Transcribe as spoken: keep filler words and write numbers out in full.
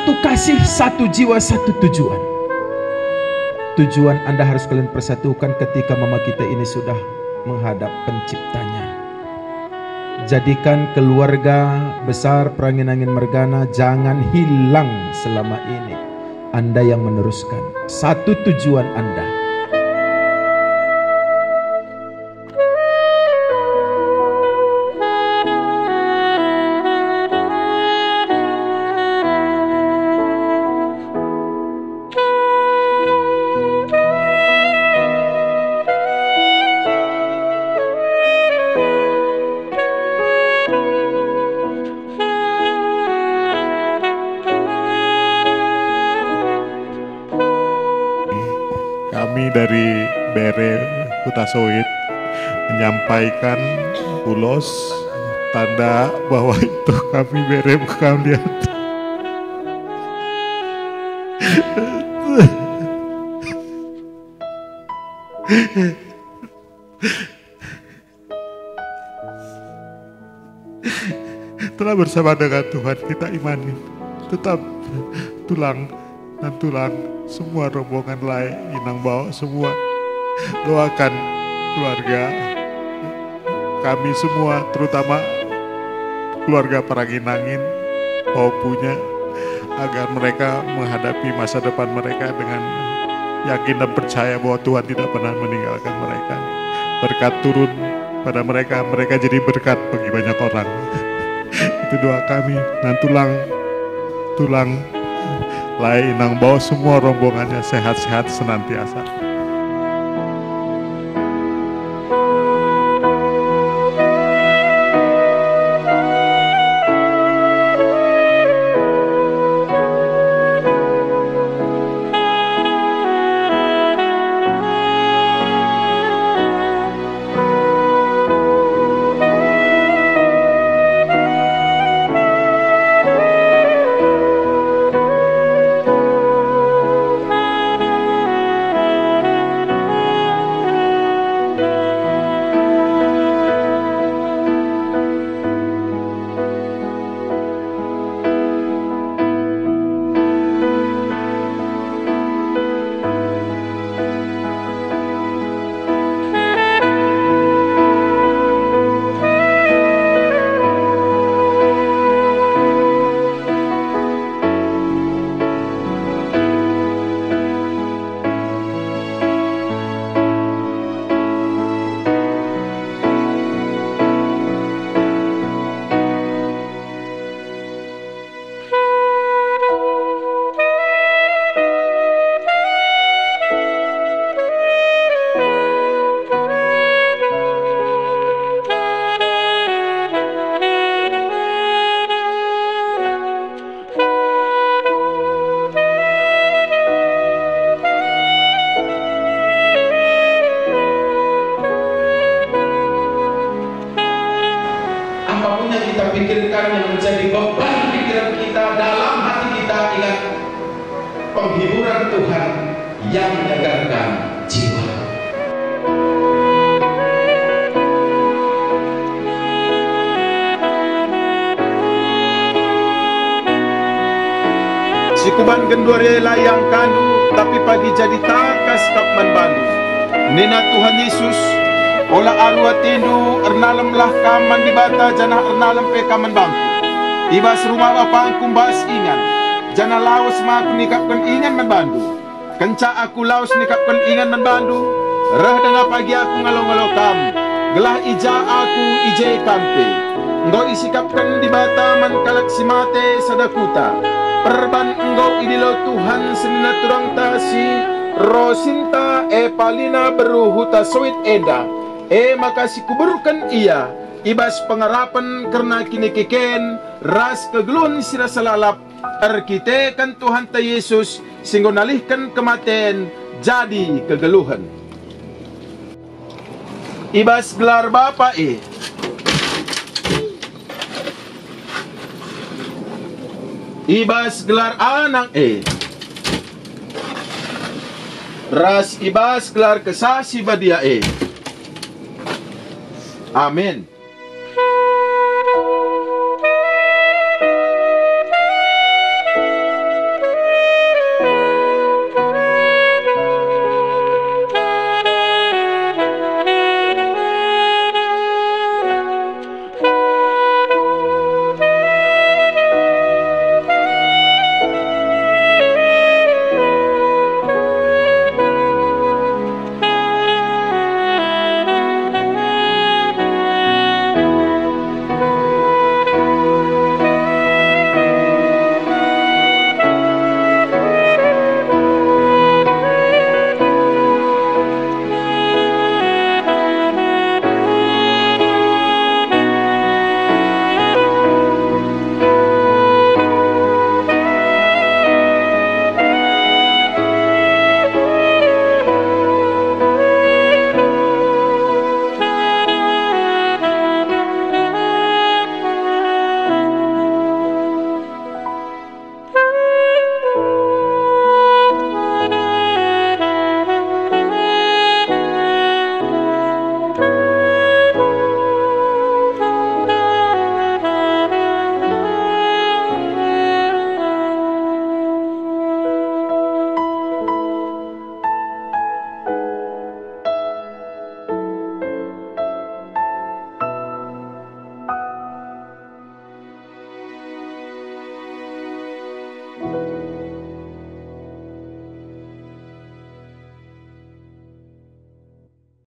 Satu kasih, satu jiwa, satu tujuan. Tujuan Anda harus kalian persatukan ketika mama kita ini sudah menghadap Penciptanya. Jadikan keluarga besar Perangin-angin mergana jangan hilang selama ini. Anda yang meneruskan. Satu tujuan Anda. Kami dari Bere Huta Soit menyampaikan ulos tanda bahwa itu kami bere bukan lihat. Telah bersama dengan Tuhan kita imani. Tetap tulang dan tulang semua rombongan lae inang bawa semua. Doakan keluarga kami semua, terutama keluarga Perangin-angin, Punya, agar mereka menghadapi masa depan mereka dengan yakin dan percaya bahwa Tuhan tidak pernah meninggalkan mereka. Berkat turun pada mereka, mereka jadi berkat bagi banyak orang. Itu doa kami. Nantulang, tulang, lae inang bawa semua rombongannya sehat-sehat senantiasa. Apapun yang kita pikirkan yang menjadi beban pikiran kita, dalam hati kita, ingat, penghiburan Tuhan yang menyegarkan jiwa. Si kuban genduari e la iangkandu, tapi pagi jadi tangkas kap man bandu. Nina Tuhan Yesus, "Ola aru atendu, ernalemlah kam man Dibata janah ernalem pe kam man bangKu. I bas rumah BapangKu mbas ingan, janah lawes ma Aku nikapken ingan man bandu. Kenca Aku lawes nikapken ingan man bandu, reh denga pagi Aku ngalo-ngalo kam, gelah i ja Aku, i je kam pe." Enggo isikapken Dibata man kalak si mate sada kuta. Perban enggo idilo Tuhan senina turangta si rosinta, Epalina beru Huta Soit enda. E maka sikuburken ia i bas pengarapen kerna kinikiken ras kegeluhen si rasa lalap, erkiteken Tuhanta Yesus si enggo nalihken kematen jadi kegeluhen. I bas gelar Bapa e, i bas gelar Anak e, ras i bas gelar Kesah Si Badia e. Amin.